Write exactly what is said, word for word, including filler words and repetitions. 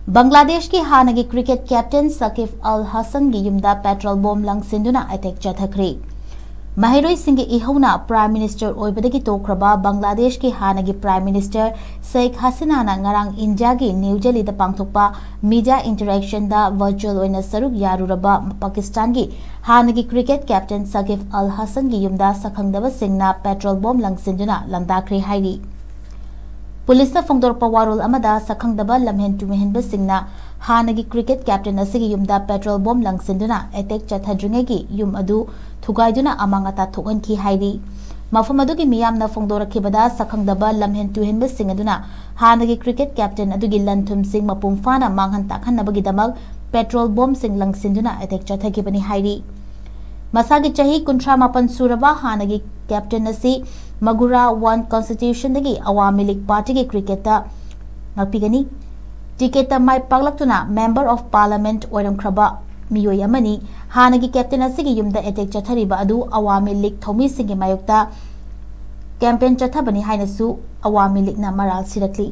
ꯕꯪꯒ꯭ꯂꯥꯗꯦꯁꯀꯤ ꯍꯥꯟꯅꯒꯤ cricket captain ꯁꯀꯤꯐ ꯑꯜ ꯍꯁꯟꯒꯤ ꯌꯨꯝꯗ ꯄꯦꯇ꯭ꯔꯣꯜ ꯕꯣꯝ ꯂꯪꯁꯤꯟꯗꯨꯅ ꯑꯦꯇꯦꯛ ꯆꯠꯊꯈ꯭ꯔꯦ꯫ ꯃꯍꯩꯔꯣꯏꯁꯤꯡꯒꯤ ꯏꯍꯧꯅ ꯄ꯭ꯔꯥꯏꯝ ꯃꯤꯅꯤꯁꯇꯔ ꯑꯣꯏꯕꯗꯒꯤ ꯇꯣꯛꯈ꯭ꯔꯕ ꯕꯪꯒ꯭ꯂꯥꯗꯦꯁꯀꯤ ꯍꯥꯟꯅꯒꯤ ꯄ꯭ꯔꯥꯏꯝ ꯃꯤꯅꯤꯁꯇꯔ ꯁꯦꯈ ꯍꯁꯤꯅꯥꯅ ꯉꯔꯥꯡ ꯏꯟꯗꯤꯌꯥꯒꯤ ꯅ꯭ꯌꯨ ꯗꯦꯜꯂꯤꯗ ꯄꯥꯡꯊꯣꯛꯄ ꯃꯤꯗꯤꯌꯥ ꯏꯟꯇꯔꯦꯛꯁꯟꯗ ꯚꯔꯆꯨꯑꯦꯜ ꯑꯣꯏꯅ ꯁꯔꯨꯛ ꯌꯥꯔꯨꯔꯕ ꯄꯥꯀꯤꯁꯇꯥꯟꯒꯤ ꯍꯥꯟꯅꯒꯤ ꯀ꯭ꯔꯤꯀꯦꯠ ꯀꯦꯞꯇꯦꯟ ꯁꯀꯤꯐ ꯑꯜ ꯍꯁꯟꯒꯤ ꯌꯨꯝꯗ ꯁꯛꯈꯪꯗꯕꯁꯤꯡꯅ ꯄꯦꯇ꯭ꯔꯣꯜ ꯕꯣꯝ ꯂꯪꯁꯤꯟꯗꯨꯅ ꯂꯥꯟꯗꯥꯈ꯭ꯔꯦ ꯍꯥꯏꯔꯤ꯫ ꯄꯨꯂꯤꯁꯅ ꯐꯣꯡꯗꯣꯔꯛꯄ ꯋꯥꯔꯣꯜ ꯑꯃꯗ, ꯁꯛꯈꯪꯗꯕ ꯂꯝꯍꯦꯟ ꯇꯨꯍꯦꯟꯕꯁꯤꯡꯅ ꯍꯥꯟꯅꯒꯤ ꯀ꯭ꯔꯤꯀꯦꯠ ꯀꯦꯞꯇꯦꯟ ꯑꯁꯤꯒꯤ ꯌꯨꯝꯗ ꯄꯦꯇ꯭ꯔꯣꯜ ꯕꯣꯝ ꯂꯪꯁꯤꯟꯗꯨꯅ ꯑꯦꯇꯦꯛ ꯆꯠꯊꯗ꯭ꯔꯤꯉꯩꯒꯤ ꯌꯨꯝ ꯑꯗꯨ ꯊꯨꯒꯥꯏꯗꯨꯅ ꯑꯃꯥꯡ ꯑꯇꯥ ꯊꯣꯛꯍꯟꯈꯤ ꯍꯥꯏꯔꯤ꯫ ꯃꯐꯝ ꯑꯗꯨꯒꯤ ꯃꯤꯌꯥꯝꯅ ꯐꯣꯡꯗꯣꯔꯛꯈꯤꯕꯗ, ꯁꯛꯈꯪꯗꯕ ꯂꯝꯍꯦꯟ ꯇꯨꯍꯦꯟꯕꯁꯤꯡ ꯑꯗꯨꯅ ꯍꯥꯟꯅꯒꯤ ꯀ꯭ꯔꯤꯀꯦꯠ ꯀꯦꯞꯇꯦꯟ ꯑꯗꯨꯒꯤ ꯂꯟ ꯊꯨꯝꯁꯤꯡ ꯃꯄꯨꯡ ꯐꯥꯅ ꯃꯥꯡꯍꯟ ꯇꯥꯛꯍꯟꯅꯕꯒꯤꯗꯃꯛ ꯄꯦꯇ꯭ꯔꯣꯜ ꯕꯣꯝꯁꯤꯡ ꯂꯪꯁꯤꯟꯗꯨꯅ ꯑꯦꯇꯦꯛ ꯆꯠꯊꯈꯤꯕꯅꯤ ꯍꯥꯏꯔꯤ꯫ ꯃꯁꯥꯒꯤ ꯆꯍꯤ ꯀꯨꯟꯊ꯭ꯔꯥ ꯃꯥꯄꯟ ꯁꯨꯔꯕ ꯍꯥꯟꯅꯒꯤ ꯀꯦꯞꯇꯦꯟ ꯑꯁꯤ ꯃꯒꯨꯔꯥ ꯋꯥꯟ ꯀꯟꯁꯇꯤꯇ꯭ꯌꯨꯁꯟꯗꯒꯤ ꯑꯋꯥꯃꯤ ꯂꯤꯒ ꯄꯥꯔꯇꯤꯒꯤ ꯀ꯭ꯔꯤꯀꯦꯠꯇ ꯉꯥꯛꯄꯤꯒꯅꯤ꯫ ꯇꯤꯀꯦꯠꯇ ꯃꯥꯏ ꯄꯥꯛꯂꯛꯇꯨꯅ ꯃꯦꯝꯕꯔ ꯑꯣꯐ ꯄꯥꯔꯂꯥꯃꯦꯟꯠ ꯑꯣꯏꯔꯝꯈ꯭ꯔꯕ ꯃꯤꯑꯣꯏ ꯑꯃꯅꯤ꯫ ꯍꯥꯟꯅꯒꯤ ꯀꯦꯞꯇꯦꯟ ꯑꯁꯤꯒꯤ ꯌꯨꯝꯗ ꯑꯦꯇꯦꯛ ꯆꯠꯊꯔꯤꯕ ꯑꯗꯨ ꯑꯋꯥꯃꯤ ꯂꯤꯒ ꯊꯧꯃꯤꯁꯤꯡꯒꯤ ꯃꯥꯌꯣꯛꯇ ꯀꯦꯝꯄꯦꯟ ꯆꯠꯊꯕꯅꯤ ꯍꯥꯏꯅꯁꯨ ꯑꯋꯥꯃꯤ ꯂꯤꯒꯅ ꯃꯔꯥꯜ ꯁꯤꯔꯛꯂꯤ꯫